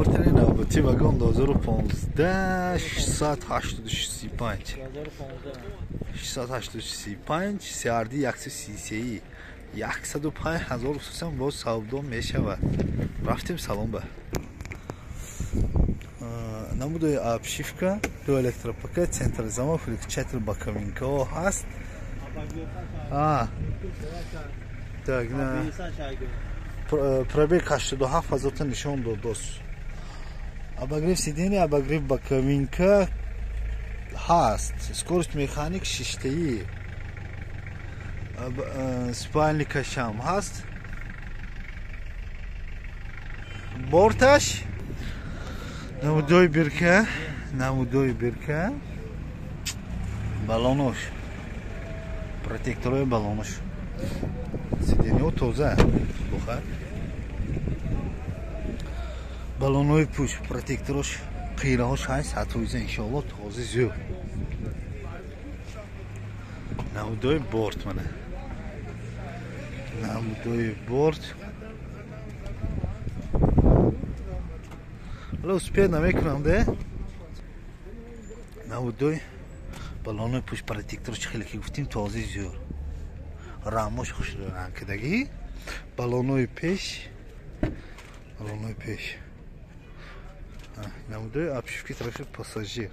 Портери навбатӣ вагон 2015 685 685 CRD 133 105 ҳазор сум боз савдо мешавад. Рафтем салон ба. Намудои обшивка, ду электропакет, центр замок, включатель боковинкаҳо ҳаст. Так, на пробег 87 ҳазорта нишон дод дос. Обогрев сиденья, обогрев боковинка ҳаст. Скорость механик шиштаи. Спальникашам ҳаст. Борташ намудои бирка, намудои бирка. Балонош. Протекторои балонош. Сиденьяҳо тоза. Буха. Балонои пӯш, протекторош, қираҳош ҳаст, 100% иншоалло тоза зӯр. Намудои борт мана. Намудои борт. Ҳала успед намекунам де. Намудои балонои пӯш, протекторош чӣ хеле ки гуфтим тоза зӯр. Рамош хушрангкардагӣ. Балонои пеш, балонои пеш. Намудои обшивки тарафи пассажир.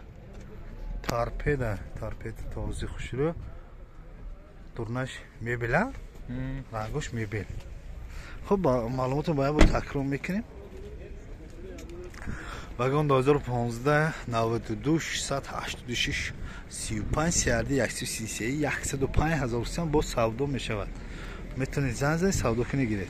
Торпеда, торпеда тоза хушрӯ. Дурнаш мебела, рангош мебел. Хуб, маълумотро бояд бо такрор мекунем. Вагон 2015 92 686 35 CRD 133 105 ҳазор сум боз савдо мешавад. Метавонед занг занед, савдо кунед, гиред.